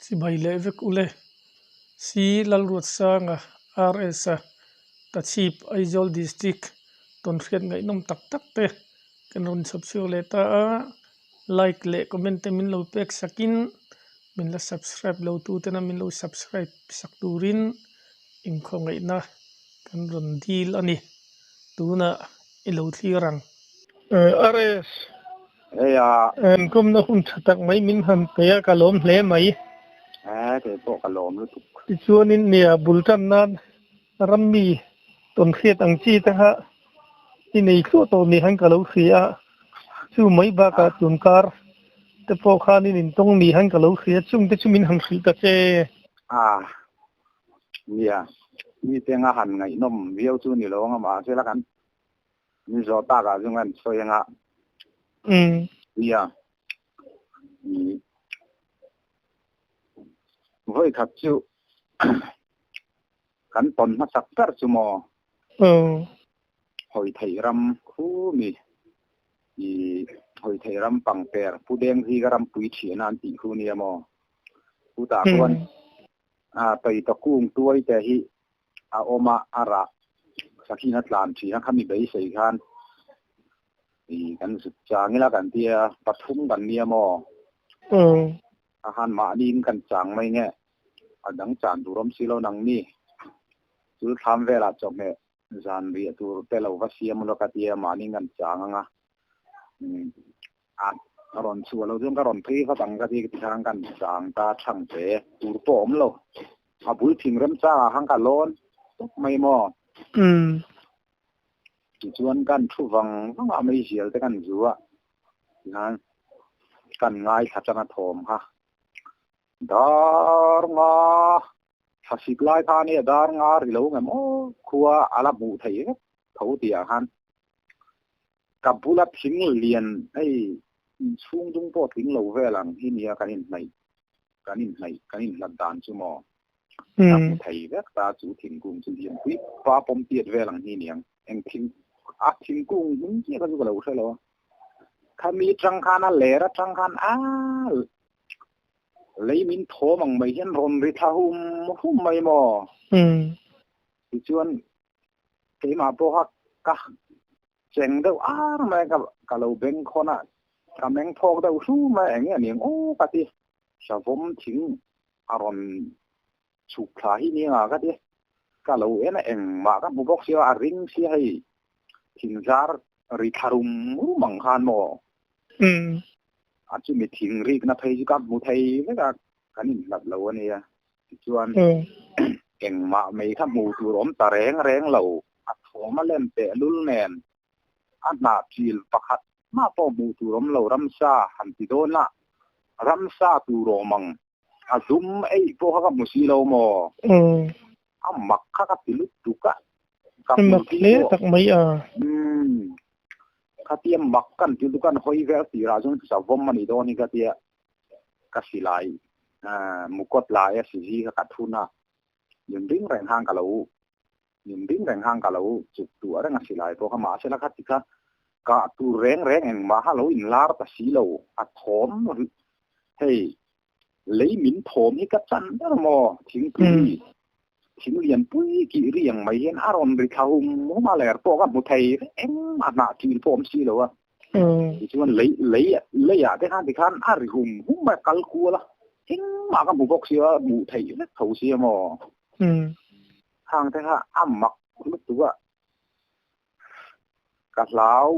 Chibai leh vek ule. C Lalruatsanga, RS-a, Tachhip, Aizawl District tawnhriat ngaihnawm tak tak te kan rawn chhawp chhuak leh ta a, like leh comment te min lo pek sakin min la subscribe lo tu tena min lo subscribe sak turin inkhawngaihna kan rawn dil a ni. Tunah i lo thlir ang. RS. Hei a. Inkawmna hun tha tak mai min han pe a, ka lawm hle mai. E, kei pawh ka lawm lutuk. Tichuanin nia bul tan nan rammi tawnhriat ang chi te kha i nei thluah tawh ni han ka lo hria a, chu mai bakah tunkar te pawh khanin intawng ni han ka lo hria, chungte chu min han hrilh ta che. A, nia, mite anga han ngaihnawm viau chu ni lo anga mahse la kan Min zawh takah chu ngan sawi anga. Nia. Vawi khat chu kan tawn hmasak ber chu maw? Hawi theih ram khu mi i hawi theih ram pangper Pu Dengziga ram pui thian a an tih khu nia maw? Chutah khuan a Taita kung tuai te hi a awm a, a rah sakhin a tlan thin a, khami beisei khan i kan zut chang ila kan tia pathum kan nia maw? A han mahniin kan chang mai nge a dang chan tur awm si lo nang mi chul thlam velah chawhmeh zan riah tur te lo va siam ula ka tia mahniin kan chang anga a rawn chhuah lo chuan ka rawn phei vat ang ka ti tikhan kan chang ta thang te tur pawh awm lo. A bul thing remchang ah khan ka lawn tawp mai maw? Tichuan kan thu vang vang a meizial te kan zu a, tikhan kan ngaithla tang a thawm kha. Dar nga thlasik lai kha ania dar nga ri lo ngem aw khua a la hmuh theih vek tho tih ah khan ka bula thing lian hei inchhung dung pawh tling lo vel ang hi nia kan inhnaih kan inhnaih kan inhlat dan chu maw ka hmu thei vek ta chu thingkung chu lianpui pa pawm tiat vel ang hi niang eng thing a thingkung hming chiah kha chu ka lo hre lo a khami tang khan a ler atang khan a lei min thawm ang mai hian rawn ri thla hum hum mai maw tichuan keimah pawh kha ka cheng deuh ar mai a, ka lo beng khawn a, ka meng phawk deuh hru mai a, eng nge a ning aw ka ti, savawm thing a rawn chhuk thla hi ning a ka ti, ka lo en a engmah ka hmu bawk sia a ring sia hei thing zar ri thla rum rum ang khan maw a chumi thing rikna phei chu ka hmu thei vek a, kan inhlat lo a nia tichuan engmah mai kha hmuh tur awm ta reng reng lo a thawm a lem teh lul nen a hnah chil pakhat mah pawh hmuh tur awm lo ramsa han ti dawn a ramsa tur awm ang a zum eih pawh kha ka hmu si lo maw a mak kha ka ti lutuk a ka hmu hle tak mai a khatia mak kan ti lutuk a hawi vel tirah chuan savawm a nih dawn hi khatia ka silai mukawt lai a sizi kha ka thun a, min ring reng khan ka lo min ring reng khan ka lo chuk tuah reng a silai pawh kha mahsela kha ti kha kah tur reng reng engmah kha lo inlar ta si lo a thawm hei lei min thawm hi ka chan ber maw thingpui thing lian pui kih ri ang mai hian a rawn ri thla hum hum a ler pawh ka hmu thei engmah hnah thil pawh awm si lo a. Tichuan lei lei leiah te khan tikhan a ri hum hum a kal kual a, engmah ka hmu bawk sia hmuh theih vek tho sia maw? Khang te kha a mak lutuk a, ka hlau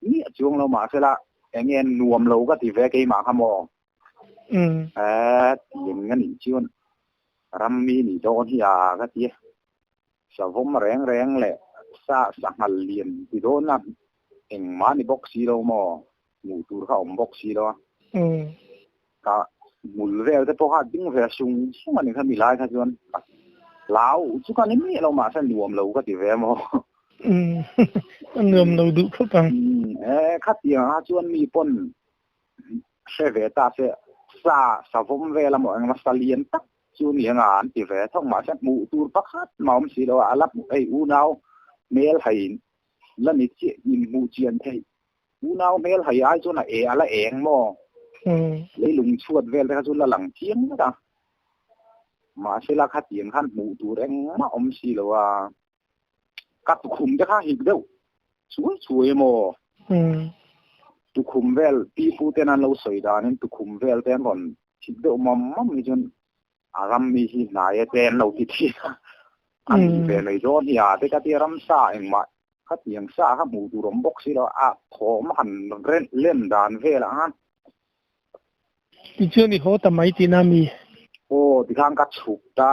miah chuang lo mahsela enge nuam lo ka ti ve keimah kha maw? Eee tiang a nih chuan rammi nih dawn hi a ka ti a, savawm reng reng leh sa sanghal lian ti dawn a. Engmah ni bawk si lo maw? Hmuh tur kha awm bawk si lo a. Ka hmul vel te pawh kha a ding ve sung sung a ni kha mi lai kha chuan ka hlau chu ka ni miah lo mahse nuam lo ka ti ve maw? A nuam lo duh khawp ang. E khatiang ah chuan mi pawn hre ve ta se sa savawm vel a maw engemaw sa lian tak chu ni anga an ti ve thawk mahse hmuh tur pakhat mah awm si lo a, a la hmuh hei unau hmel hai La ni chiah in hmuh chian theih. Unau hmel hai ai chuan a e a la eng maw? Leilung chhuat vel te kha chu la lang chiang vek a. Mahsela khatiang khan hmuh tur engmah awm si lo a, ka tukhum te kha hik deuh chuai chuai emaw tukhum vel pi pu ten an lo sawi danin tukhum vel te an rawn hik deuh mam mam hi chuan a ram mi hi hnai e te an lo ti thin a, a nih ve mai dawn hi a te ka tia ramsa engmah khatiang sa kha hmuh tur awm bawk si lo a, thawm han len dan velah khan. Tichuan i haw ta mai tihna mi? Aw tikhan ka chhuk ta.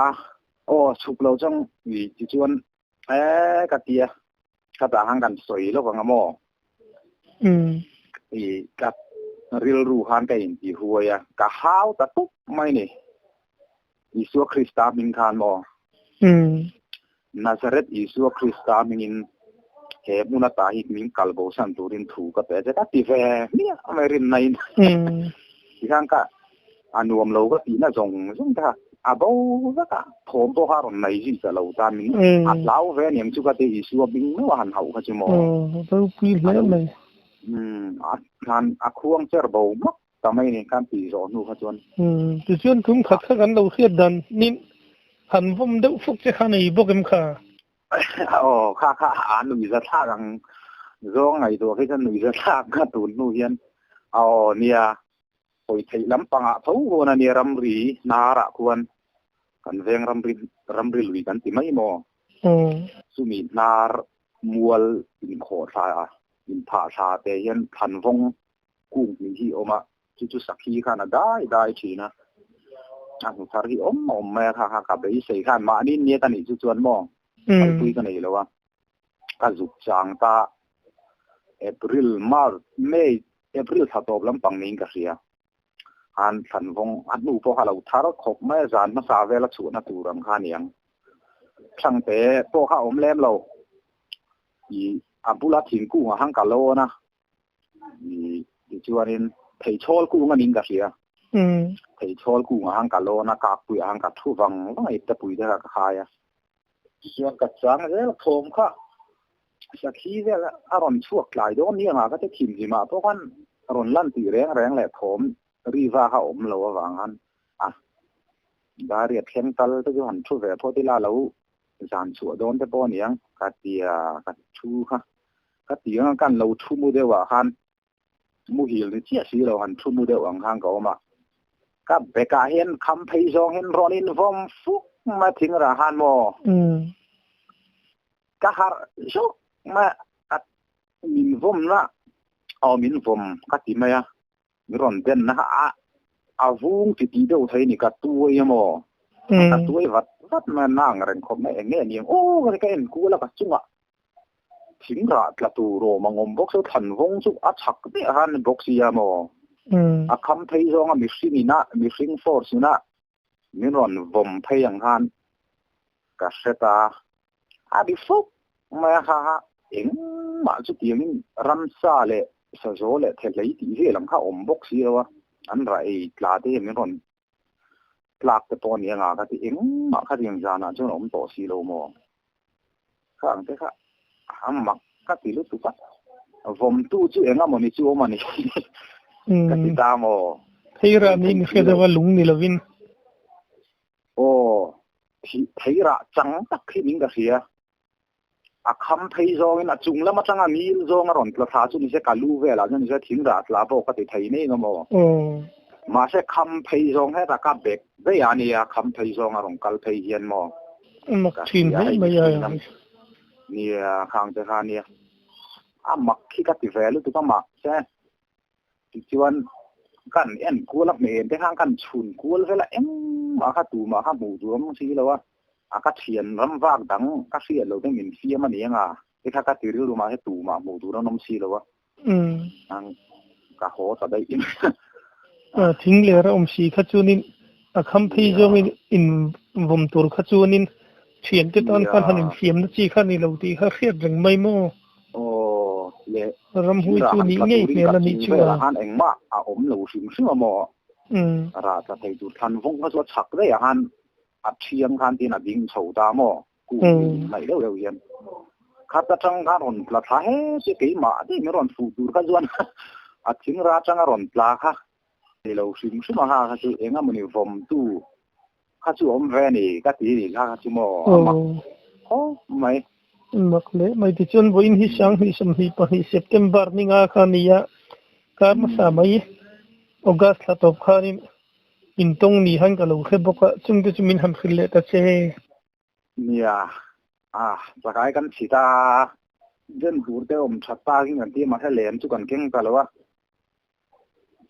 Aw chhuk lo chuan i tichuan e ka ti a, ka tah khan kan sawi lawk ang a maw? I ka rilru khan ka inti huai a, ka hau ta tup mai ni. Isua Krista hming khan maw? Nazareth Isua Krista hmingin he hmun ata hi min kal bosan turin thu ka pe che ka ti ve hmiah mai rinna in. Tikhan ka a nuam lo ka tihna zawng zawng te kha a bo vek a, thawm pawh kha a rawn nei zui ta lo ta min a hlau ve aniang chu ka ti Isua hming meuh a han hauh kha chu maw. Ropui hle mai. A khan a khuang cher bo hmak Ta mai nen khan tih zawh hnu kha chuan. Umm, tichuan kum khat kha kan lo hriat dan nin han vawm deuh fuk che kha nei bawk em kha? Aw, kha kha a nuihza thlak ang zawng ngaihtuah khi chuan nuihza thlak kha tun hnu hian aw nia, hawi theih lampangah tho huan a nia ramri hnarah khuan kan veng ramri ramri lui kan ti mai maw? Chumi hnar mual inkhawhthla inphah thla te hian thlanvawng Kung hnih hi a awm a, chu chu sakhi khan a dai dai thin a, a hnu thar hi awm a awm mai a, kha kha ka beisei khan mahni nia ka nih chu chuan maw kalpui ka nei lo a, ka zuk chang ta April, March, May, April thla tawp lampang niin ka hria, han thlan vawng a hnu pawh kha lo thar khawp mai a, zan hmasa vela chhuahna tur ang kha a ni ang, Thangte pawh kha a awm lem lo, ih a bula thingkung ah khan ka lawn a. Tichuanin theichhawl kung a ning ka hria. Theichhawl kungah khan ka lawn a, kakpuiah khan ka thu vang vang a, iptepui te kha ka khai a. Tichuan ka chang zel thawm kha sakhi vel a rawn chhuak tlai dawn ni angah ka ti thimhlimah pawh khan rawn lan tih reng reng leh thawm ri va kha awm lo avang khan a dariat thleng tal te chu han thu ve phawt ila lo Zan chhuah dawn te pawh a niang ka tia ka thu kha ka ti ang a kan lo thu mu deuh ah khan muhil ni chiah si lo han thu mu deuh ang khan ka awm a ka bek ah hian kham phei zawng hian rawn in vawm fuk mai thing rah khan maw ka harh zawk mai a min vawm na aw min vawm ka ti mai a Min rawn den na a a vung ti tih deuh thei ni ka tuai emaw ka tuai vat vat mai a nang reng khawp mai eng nge ni ang aw ka ti ka en kual a ka chungah thing rah tla tur awm ang awm bawk chu thlan vawng chu a chhak daih khan ni bawk sia maw a kham phei zawng a mihring ina mihring force ina min rawn vawm phei ang khan ka hre ta a ri fuk mai a kha kha engmah chutiangin ramsa leh sazaw leh thehlei tih vel ang kha a awm bawk si lo a, an rah ei tla te hian min rawn tlak te pawh a ni anga ka ti engmah khatiang zanah chuan a awm tawh si lo maw kha ang te kha a mak ka ti lutuk a, vawmtu chu eng emaw ni chu awm a ni ka ti ta maw. Theirah niin i hre deuh a lung ni lovin. Aw, theirah chang tak hi min ka hria. A kham phei zawngin a chung lam atanga ngil zawng a rawn tla thla chu nise ka lu velah chuan nise thing rah tla pawh ka ti thei nei nga maw. Mahse kham phei zawng hetah ka bek daih a nia, kham phei zawng a rawn kal phei hian maw. Mak thin hle mai a. Nia, khang te kha nia. A mak khi ka ti ve lutuk a mahse Tichuan, kan en kual a, hmel te khan kan chhun kual vel a, engmah kha tumah kha hmuh tur awm si lo a, a ka thian ram vak dang ka hriat lo te min fiam a ni anga, ti kha ka ti rilru mahse tumah hmuh tur an awm si lo a, ang ka haw ta daih in. Thing ler a awm si kha chuanin a kham phei zawngin in vawm tur kha chuanin thiante tan khan han infiamna chi kha a ni lo tih kha hriat reng mai maw? Aw le Ramhui chu nih ngei hmel a nih chu a. Han engmah a awm lo hrim hrim a maw? Rah tla thei tur thlan vawng kha chu a chhak daih a han a thiang khan tin a ding chho ta maw? Kung hnaih deuh deuh hian khat atang khan rawn tla thla he che keimah daih min rawn fuh tur kha chuan a thing ra atanga rawn tla kha ni lo hrim hrim a ha kha chu eng emawni vawmtu. kha chu awm ve a ni ka ti ni kha kha chu maw a mak khawp mai. Mak leh mai tichuan vawiin hi sanghnih 22 September ni nga kha a ni a, kar hmasa mai August thla tawp khanin intawng ni han ka lo hre bawk a, chungte chu min han hrilh leh ta che. Nia, a chakai kan chhit a, den tur te awm that takin kan ti a, mahse lem chu kan keng ta lo a.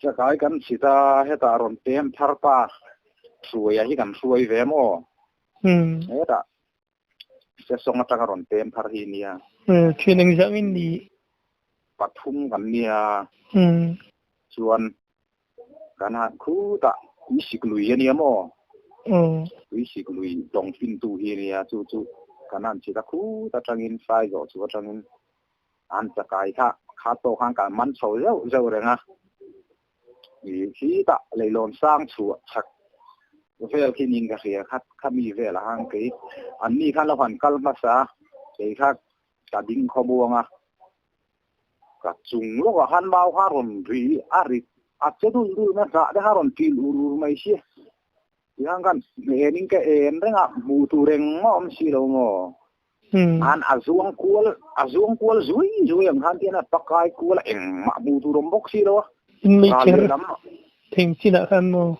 Chakai kan chhit a, hetah rawn pem thar pa hruaia hi kan hruai ve maw? Hetah Sesawng atanga rawn pem thar hi nia. Thian engzah ngin ni? Pathum kan nia. Chuan kan han khutah tuisik lui a nia maw? Tuisik lui tawng fintu hi a nia, chu chu kan han chhit a khut atangin sai zawh chu atangin an chakai kha kha tawk khan kan man chho zeuh zeuh reng a. Ih khitah leilawn sang chhuah chak vel khi niin ka hria kha kha mi velah khan kei an ni khan lo han kal hmasa a, kei kha ka ding khawmuang a, ka chung lawkah khan mau kha a rawn ri a ri a che dul dul mai a, hnah te kha a rawn ṭil ur ur mai sia. Tihian khan en in ka en reng a, hmuh tur engmah awm si lo maw? An a zuang kual a zuang kual zui zui ang khan tian a pakai kual a engmah hmuh tur awm bawk si lo a. In mei kher thing chinah khan maw?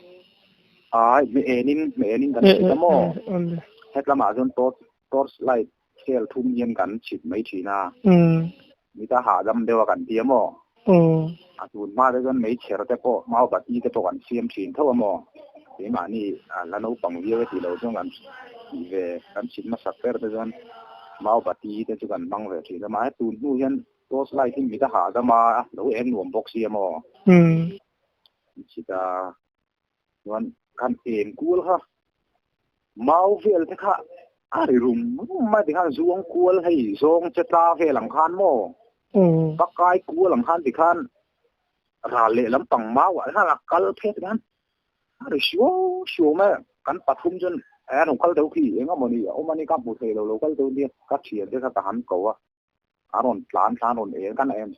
Ai hme enin hme enin kan chhit a maw? Hetlamah chuan torch torch light khel thum hian kan chhit mai thin a. Mita hahdam deuh a kan ti a maw? A tun hma te chuan meichher te pawh mau bati te pawh kan siam thin tho a maw? Keimahni la naupang viau e tih lo chuan kan tih ve kan chhit hmasak ber te chuan mau bati te chu kan hmang ve thin a, mahse tun hnu hian torch light hi mita hahdam a lo eng nuam bawk si a maw? Chhit a Chuan kan eng kual kha mau vel te kha a ri rum rum mai tikhan zuang kual hei zawng che tla vel ang khan maw pakai kual ang khan tikhan ral leh lampang mau ah khan a kal phei tikhan a ri suau suau mai a kan pathum chuan a lo kal deuh khi eng emaw ni a awm a ni ka hmu thei lo lo kal deuh nia ka thian te kha ka han ko a. A rawn tlan tlan rawn en kan em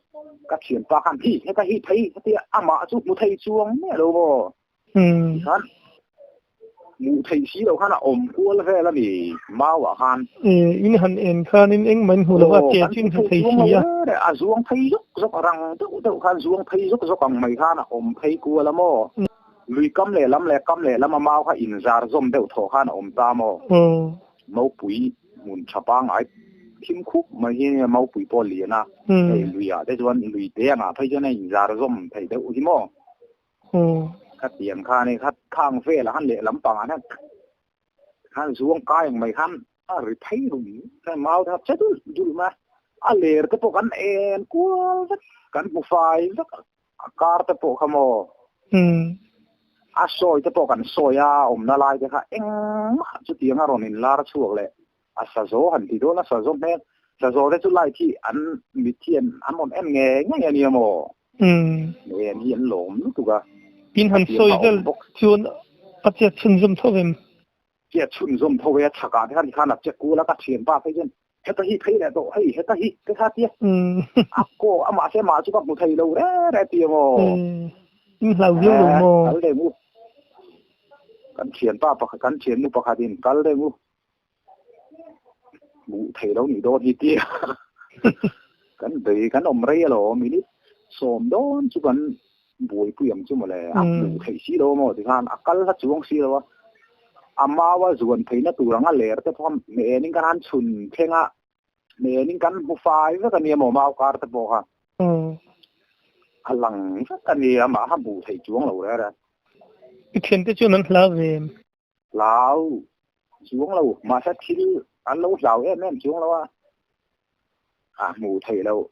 ka thianpa khan hi heta hi thei hetia amah chu hmu thei chuang miah lo maw tikhan hmuh theih si lo khan a awm kual vel a ni mau ah khan. In han en khanin engmah in hmu lo a che chu in hmu thei si a. A zuang phei zawk zawk a rang deuh deuh khan zuang phei zawk zawk ang mai khan a awm phei kual a maw lui kam leh lam leh kam leh lam a mau kha inzar zawm deuh thaw khan a awm ta maw Maupui hmun tha pangngai thim khup mai hi maupui pawh a lian a, hei luiah te chuan lui te angah phei chuan a inzar zawm thei deuh hi maw? Khatiang khan hei kha khang velah khan lehlam pangah hian khan zuang kai ang mai khan a ri phei rum khan mau te kha che dul dul mai a, a ler te pawh kan en kual vek kan hmu fai vek a. A kar te pawh kha maw? A sawi te pawh kan sawi a, awmna lai te kha engmah chutiang a rawn inlar chhuak leh a sazaw han ti dawn a, sazaw hmel, sazaw te chu light hi an mit hi an rawn en ngei ngei a nia maw? En hi an lawm lutuk a. In han sawi vel chuan a chet chhunzawm tho em? Chet chhunzawm tho e, a chhakah te khan tikhan a che kual a, ka thianpa phei chuan Heta hi phei leh tawh hei heta hi ka kha tia a kaw a mahse mah chu ka hmu thei lo re re tia maw in hlau viau lo maw kal deuh u kan thianpa pakhat kan thiannu pakhatin kal deuh u hmuh thei lo nih dawn hi tia kan bei kan awm rei alawm minute sawm dawn chu kan buaipui ang chu mawle a hmuh theih si lo maw tikhan a kal hla chuang si lo a a mau a zuan theihna tur anga ler te pawh kha enin kan han chhun thleng a enin kan hmu fai vek a nia maw mau kar te pawh kha a lang vek a nia amah kha hmuh theih chuang lo reng reng. I thiante chuan an hlau ve em? Hlau chuang lo mahse thil an lo hlau em em chuang lo a a hmuh theih loh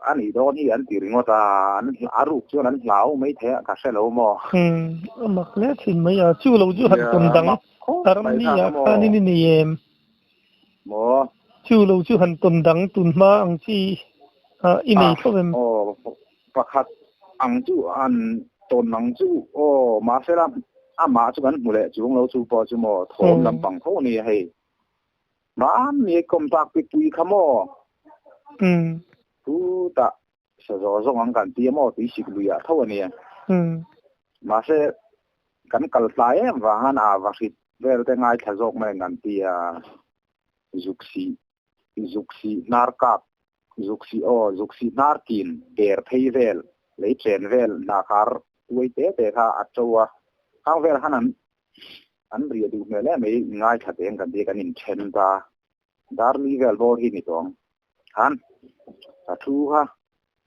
A nih dawn hi an ti ringawt a, an a ruk chuan an hlau mai thei a, ka hre lo maw? Umm, a mak hle thin mai a, chu lo chu han tawn dang a ram ni ah khan in i nei em? Maw? Chu lo chu han tawn dang tun hma ang chi ah i nei tho em? Aw, pakhat ang chu han tawn ang chu aw, mahse la amah chu kan hmu leh chuang lo chu pawh chu maw thawm lampang tho a ni a hei. Mahni kawm tak pi pui kha maw? Umm. Chutah sazaw zawng ang kan ti a maw tui sik lui ah tho a nia. Umm. Mahse kan kal tlai em vang han a va hrit Vel te ngaithla zawk mai ang kan ti a, zuk sih zuk sih hnar kap zuk sih aw zuk sih hnar kin per phei vel lei chen vel hnahkhar tuai te te kha a to a, khang vel khan an an riah duh hmel em mai ngaithla teng kan ti a kan inthen ta Darli vel bawr hi ni tawng khan ka thu kha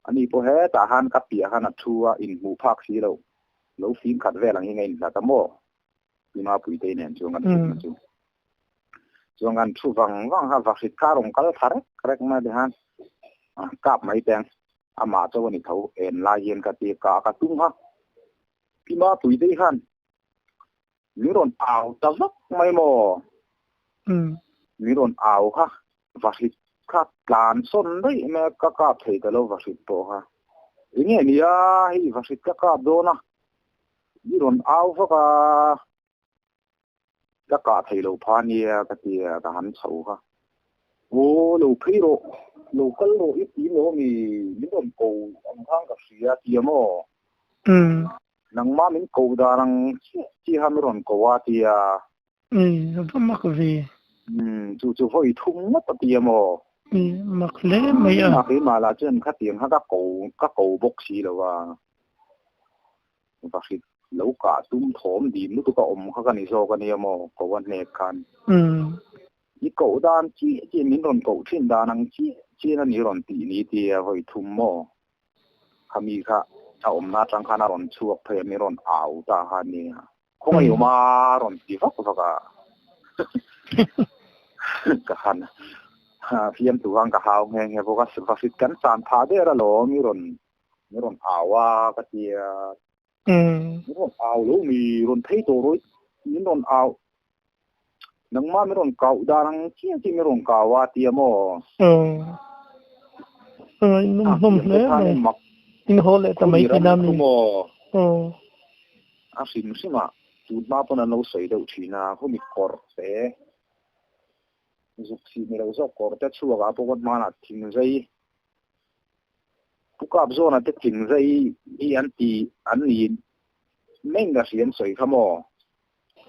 ani pawh hetah khan ka piah khan a thu a inhmuh phak si lo lo fim khat vel ang hi nga inhlat a maw Pima Puitei nen chuan kan thutna chu chuan kan thu vang vang kha vahrit kha a rawn kal thla rek rek mai te khan kap mai teng amah chu a ni tho en lai hian ka ti ka ka tum kha Pima Puitei khan Min rawn au ta vak mai maw? Min rawn au kha, vahrit kha tlan sawn daih mai a, ka kap thei ta lo vahrit pawh kha. Enge nia hei vahrit ka kap dawn a, mi rawn au vak a, ka kah thei lo pha nia ka ti a, ka han chho kha. Aw lo phei rawh, lo kal rawh i ti maw mi, min rawn ko ang khan ka hria a ti a maw? Nangmah min ko dan ang chiah chiaha mi rawn ko a tia. Umm a va mak ve. Umm chu chu vawi thum ngawt a tia maw? Umm mak hle mai a. Keimah keimah lah chuan khatiang kha ka ko ka ko bawk si lo a. Va hrit lo kah tum thawm dim lutuk a awm kha ka ni zawk a nia maw ko a hnek khan. Umm. I koh dan chiah chiah min rawn koh thin dan ang chiah chiah a ni rawn tih ni tia vawi thum maw? Khami kha a awmna atang khan a rawn chhuak phei a, min rawn au ta kha a nia. Khawngaih awm a rawn ti vak vak a. Ka han fiamtu khan ka hau nghe nghe bawk a, vahrit kan chan phah der alawm i rawn min rawn au a ka ti a. Min rawn au lo mi rawn phei tawh rawih min rawn au Nangmah min rawn kau dan ang chiah chiah min rawn kau a tia maw? Aw. Ngaihnawm hlawm hle mai. In haw leh ta mai thin a mi. Aw. A hrim hrim a, tun hma pawn an lo sawi deuh thin a, khumi kawr te, zuk sih ni lo zawk kawr te chhuak ah pawh hmanah thing zai, pu kap zawn ah te thing zai hi an ti an ni mai in ka hria an sawi kha maw?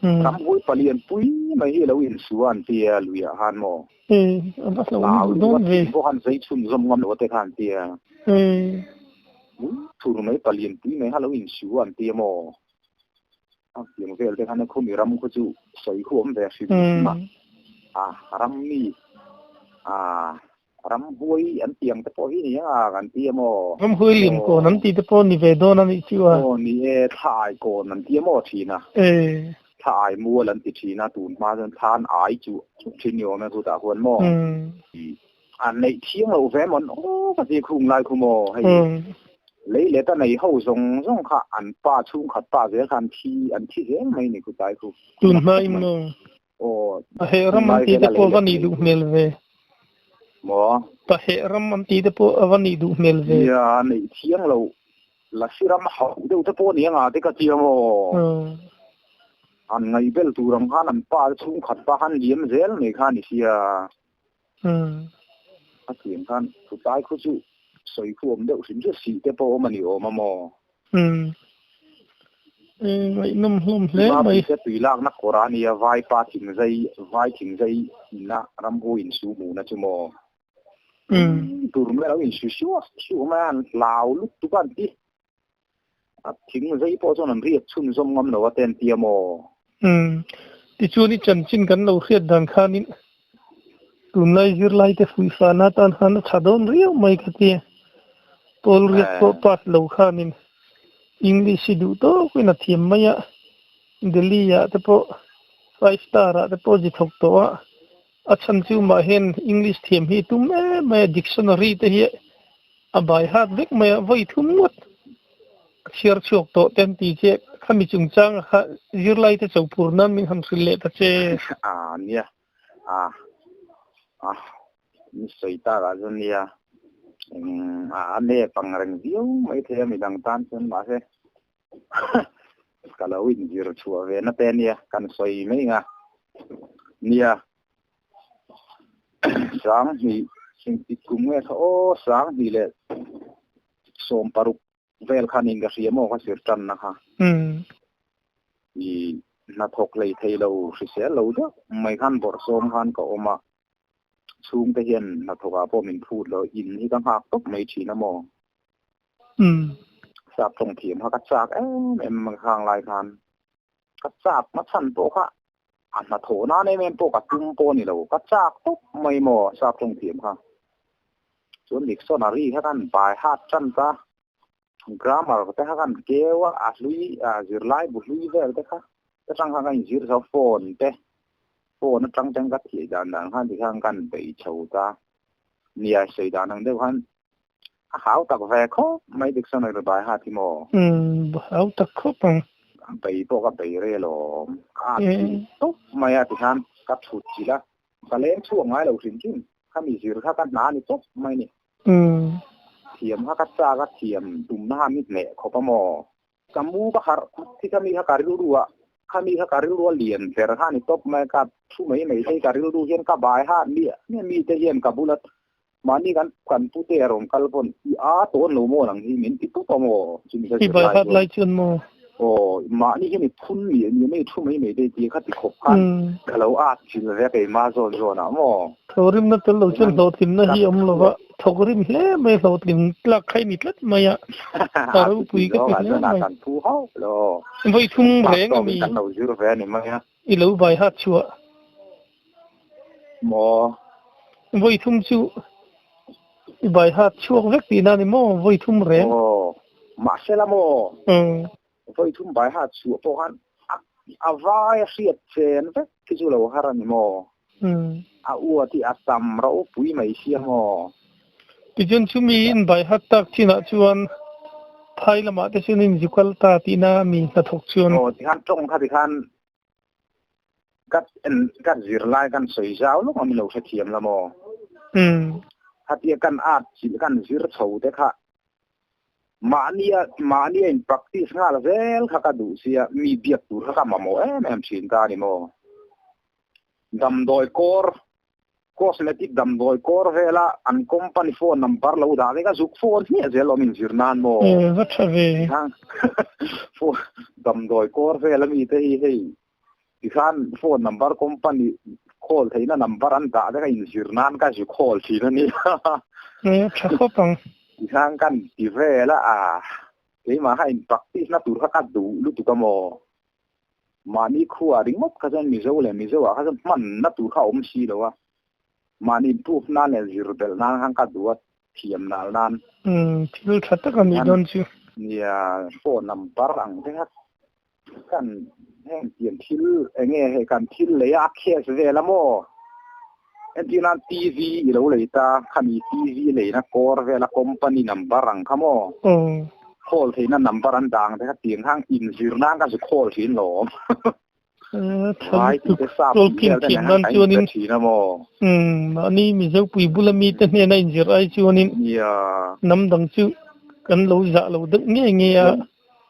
Ramhuai palian pui mai hi lo insua an ti a luiah khan maw? Hlau duh a thing pawh khan zei chhun zawm ngam lo te kha an ti a. Thur mai palian pui mai kha lo insua an ti a maw? A tiang vel te khan a khumi ram khu chu sawi khu awm ve hrim hrim a. A ram mi a Ramhuai an tih ang te pawh hi ni a kan ti a maw? Ramhuai lim kawn an tih te pawh ni ve dawn a nih chu a. Aw ni e, thla ai kawn an ti a maw thin a. E. Thla ai mual an ti thin a, tun hma chuan thla an ai chu thin ni awm e chutah khuan maw? An neih thiang loh ve maw aw ka ti khung lai khu maw hei. Lei let a nei ho zawng zawng kha an pa chhungkhat pa zel kha an thi an thi zel mai ni khutlai khu. Tun hma in maw? Aw, Paheh ram an tih te pawh a va nih duh hmel ve. Maw? Paheh ram an tih te pawh a va nih duh hmel ve. Nia, neih thiang lo. Lasi ram hauh deuh te pawh nia nga te ka tia maw? An ngaih bel tur ang khan an pa te chhungkhat pa khan liam zel mai kha a ni sia. A thiam khan thutlai khu chu sawi khu awm deuh hrim hrim sih te pawh awm a ni awm a maw? Ngaihnawm hlawm hle mai. Te tui lakna kawr a nia vai pa thing zai vai thing zai inna ramhu in su hmuhna chu maw? Tur mai lo in su suah suah mai a an hlau lutuk a an ti. A thing zai pawh chuan an riak chhunzawm ngam lo a te an ti a maw? Umm. Tichuan i chanchin kan lo hriat dan khanin tunlai zirlaite fuihfahna atan khan a tha dawn riau mai ka ti. Pawl riak pawh pass lo khanin English hi duh tawkin a thiam mai a, Delhi ah te pawh five star ah te pawh zi thawk tawh a, a chhan chu mah hian English thiam hi tum em mai a, dictionary te hi A bai hat vek mai a, vawi thum ngawt a chhiar chhuak tawh te an ti che, khami chungchanga kha zirlai te cho phur nan min han hrilh leh ta che. A nia, a a ni sawi tak ah chuan nia, eng a nep ang reng viau mai thei a midang tan chuan mahse ka lo inzir chhuah ve na te nia, kan sawi mai nga nia. Sanghnih engtik kum nge kha aw sanghnih leh sawm paruk vel kha niin ka hria maw ka zir tanna kha. I Hnathawk hlei thei lo hrisel lo deuh mai khan bawrhsawm khan ka awm a, chhungte hian hnathawkah pawh min phut lo, in hi ka nghak tawp mai thin a maw? Sap tawng thiam kha ka chak em em khang lai khan ka chak na chhan pawh kha a hnathawh nan em em pawh ka tum pawh a ni lo, ka chak tawp mai maw sap tawng thiam kha. Chuan dictionary kha kan by heart tan ta. Grammar te kha kan keu a, a hlui a zirlai bu hlui vel te kha te tang khan kan inzir zo phone te phone atang ten ka thih dan dan khan tikhan kan bei chho ta nia sawi dan ang deuh khan a hau tak ve khawp mai dictionary bai hat hi maw. Umm hau tak khawp ang. Bei pawh ka bei rel awm ka at chilh tawp mai a tikhan ka thut chilh a ka leng chhuak ngai lo hrim hrim khami zir kha ka hna a ni tawp mai ni. Thiam kha ka chak a thiam tumna kha mi hneh khawp a maw? Ka mu ka harh khawp khi kha mi kha ka rilru a, kha mi kha ka rilru a lian ber kha a ni tawp mai ka thu mai mai thei ka rilru hian ka bai hat miah miah mi te hian ka bula mahni kan kan pute a rawn kal pawn i a tawn lo maw nang hi min ti tawp a maw chumi ka I bai hat lai chuan maw? Aw mahni hian i phun miah miah mai thu mai mai te tia kha ti khawp khan ka lo at chil ve keimah zawn zawn ah maw? Thawkrimna tel lo chuan hlawhtlinna hi a awm lo va, thawkrim hle mai hlawhtlin tlak kha i ni tlat mai a, a ropui ka ti hle mai. Vawi thum reng a mi i lo vai hat chhuah. Vawi thum chu i vai hat chhuak vek tihna a ni maw? Vawi thum reng. Vawi thum bai hat chhuah pawh khan a vai a hriat chen vek khi chu lo har a ni maw? A uat hi a tam ropui mai sia maw? Tichuan chumi in bai hat tak chinah chuan phai lamah te chuan in zu kal ta tihna mi hnathawk chuan. Aw tikhan tawng kha tikhan ka en ka zirlai kan sawi zau lawk a mi lo hrethiam la maw? Khatia kan at chilh kan zir chho te kha Mahnia mahnia in practice nghal zel kha ka duh sia, mi biak tur kha ka mamawh em em thin ta a ni maw? Damdawi kawr, cosmetic damdawi kawr vela an company phone number lo dah ve ka zuk phone hmiah zel awm inzir nan maw? E, va tha ve. Phone damdawi kawr vela mi te hi hei tikhan phone number company call theihna number an dah vek a inzir nan ka zu call thin a nia. E, tha khawp ang. Tikhan kan ti vel a, a keimah kha in practice na tur kha ka duh lutuk a maw? Mahni khua ringawt kha chuan Mizo leh Mizo ah kha chuan hman na tur kha a awm si lo a, mahni improve nan leh zir belh nan khan ka duh a, thiam nal nan. Umm, thil tha tak a nih dawn chu. Nia, phone number ang te kha Kan heng tiang thil eng nge hei kan thil lei a a case vel a maw? Entir nan TV i lo lei ta, khami TV leina kawr vel a company number ang kha maw? Call theihna number an dang te kha tiang khan inzir nan ka zu call thin lawm. Vai tih te sap tih vel te nen khan kan inbe thin a maw? Mahni Mizopui bula mite hnena inzir ai chuanin hnam dang chu kan lo zah lo deuh ngei ngei a.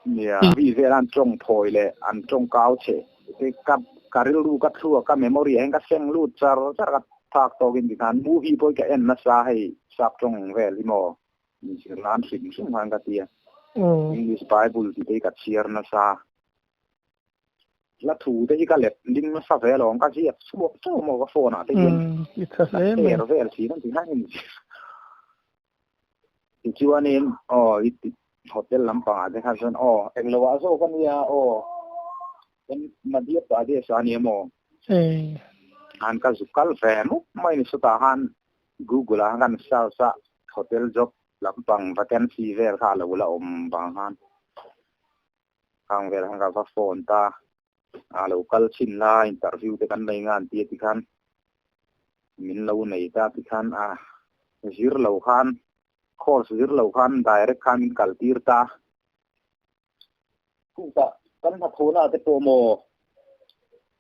Nia, mi vel an tawng thawi leh an tawng kau che te ka ka rilru ka thluak ka memory ah hian ka seng lut char char ka phak tawkin tikhan movie pawh hi ka en nasa hei sap tawng vel hi maw inzir nan hrim hrim khan ka tia English bible tih te hi ka chhiar nasa hla thu te hi ka let ling nasa ve alawm ka ziak chhuak teuh maw ka phone ah te hian ka share vel thin a tikhan inzir Tichuanin aw i hotel lampangah te kha chuan aw englo ah zawk a nia aw kan Madhya Pradesh ah a nia maw? Han ka zuk kal ve mup mai ni chutah khan Google ah khan search a hotel job lampang vacancy vel kha a lo la awm vang khan khang vel khan ka va phone ta a lo kal chhin la interview te kan nei nga an ti a tikhan min lo nei ta tikhan a zir lo khan course zir lo khan direct khan min kal tir ta chutah kan hnathawhna te pawh maw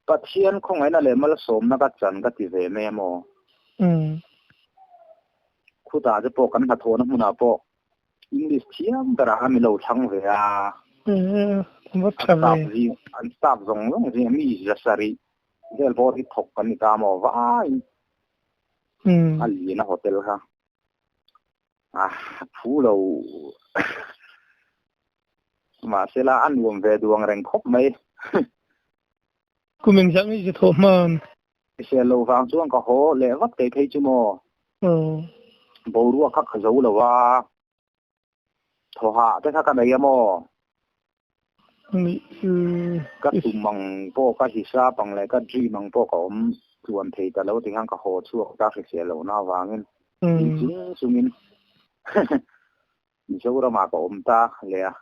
Pathian khawngaihna leh malsawmna ka chan ka ti ve mai a maw khutah te pawh kan hnathawhna hmunah pawh English thiam berah khan min lo thlang ve a an staff zawng zawng zing mi za sarih Vel bawr hi thawk kan ni ta maw vaiin a lian a hotel kha a phu lo mahsela a nuam ve duang reng khawp mai. Kum engzah nge i thawh hman? Hrisel lo vang chuan ka haw leh vat thei phei chu maw? Boruak kha ka zo lo a, thaw hah te kha ka nei a maw? Ka tum ang pawh ka hisap ang leh ka dream ang pawh ka awm tluan thei ta lo tikhan ka haw chhuak ta hrisel lohna avangin ti chung chungin Mizoramah ka awm ta leh a.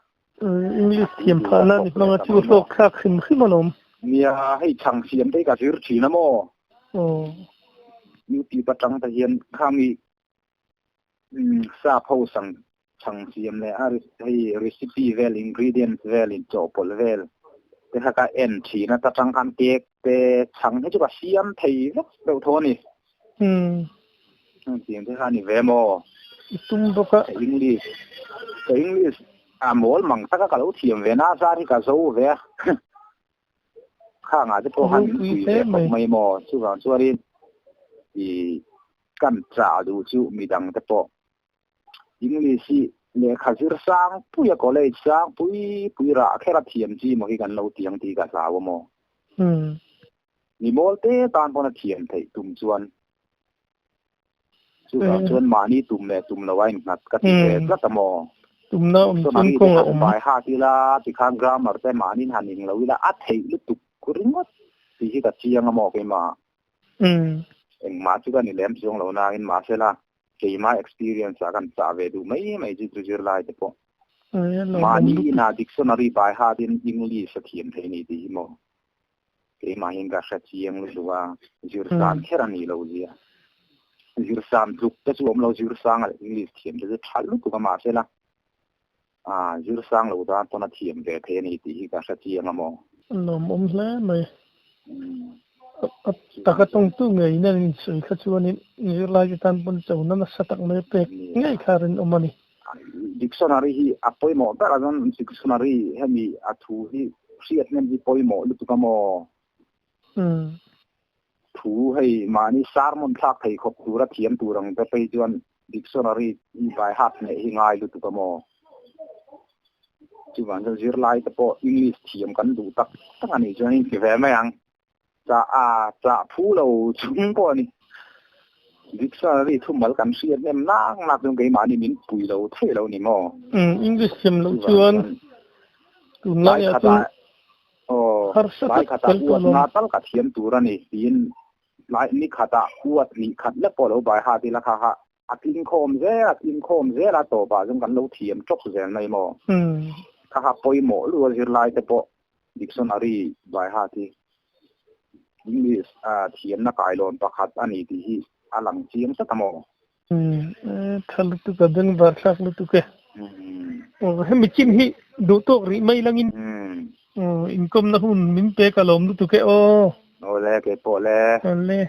English thiam phah na ni hmanga chu hlawk thlak hrim hrim alawm. Nia, hei chhang siam te hi ka zir thin a maw? Aw. YouTube atang te hian khami sap ho sang chhang siam leh a hei recipe vel ingredients vel in chawhpawlh vel te kha ka en thin a, ta tang khan cake te chhang hi chu ka siam thei vek deuh tho a ni. Tiang te kha a ni ve maw? I tum bawk a. Ka English, ka English a mawl mang tak a ka lo thiam ve na zar hi ka zo ve a. Khangah te pawh khan min pui ve khawp mai maw? Chuvang chuanin i kan chah duh chu midang te pawh English hi lehkha zir sang pui a college sang pui pui rah kher a thiam chi maw hi kan lo tiang tih ka hlau a maw? Mi mawl te tan pawn a thiam theih tum chuan chuvang chuan mahni tum leh tum lo a innghat ka ti ve tlat a maw? Tumna awm chuan kawng a awm. Bai hat ila tikhan grammar te mahni han ing lo ila a theih lutuk ringawt tih hi ka chiang a maw keimah. Engmah chu ka ni lem chuang lo nain mahsela keimah experience ah kan chah ve duh mai mai chu chu zirlai te pawh. Mahni inah dictionary by heart in English a thiam thei ni tih hi maw. Keimah hian ka hre chiang lutuk a, zirsan kher a nih loh zia. Zirsan tluk te chu awm lo, zirsang leh English thiam te chu tha lutuk a mahsela zirsang lo tan pawn a thiam ve thei a ni tih hi ka hre chiang a maw. A lawmawm hle mai. A taka tawngtu ngeiin an insawi kha chuanin zirlai te tan pawn chona nasa tak mai a pek ngei kha a rinawm a ni. Dictionary hi a pawimawh ber a chuan dictionary hemi a thu hi hriat hnem hi pawimawh lutuk a maw? Thu hei mahni sermon thlak thei khawp tura thiam tur ang te phei chuan dictionary hi by heart neih hi ngai lutuk a maw? Chuvang chuan zirlai te pawh English thiam kan duh tak tak a nih chuan in ti ve mai ang. Chah a chah phu lo chung pawh a ni. Dictionary thumal kan hriat hnem nak nak chuan keimahni min pui lo thei lo ni maw? Umm English thiam loh chuan tunlai ah chuan harsa tak tel tawh lo. Lai khatah uat nga tal ka thiam tur a ni tiin lai ni khatah uat hnih khat lek pawh lo bai hat ila kha kha a tling khawm zel a tling khawm zel a tawpah chuan kan lo thiam tawp zel mai maw? Kha kha pawimawh lu a zirlai te pawh Dictionary by heart hi English thiamna kailawn pakhat a ni tih hi a lang chiang tlat a maw? Umm tha lutuk a, bengvar thlak lutuk e. Aw hemi chin hi duh tawk rih mai langin inkawmna hun min pek a lawm lutuk e aw. Aw le, keipawh le. Aw le.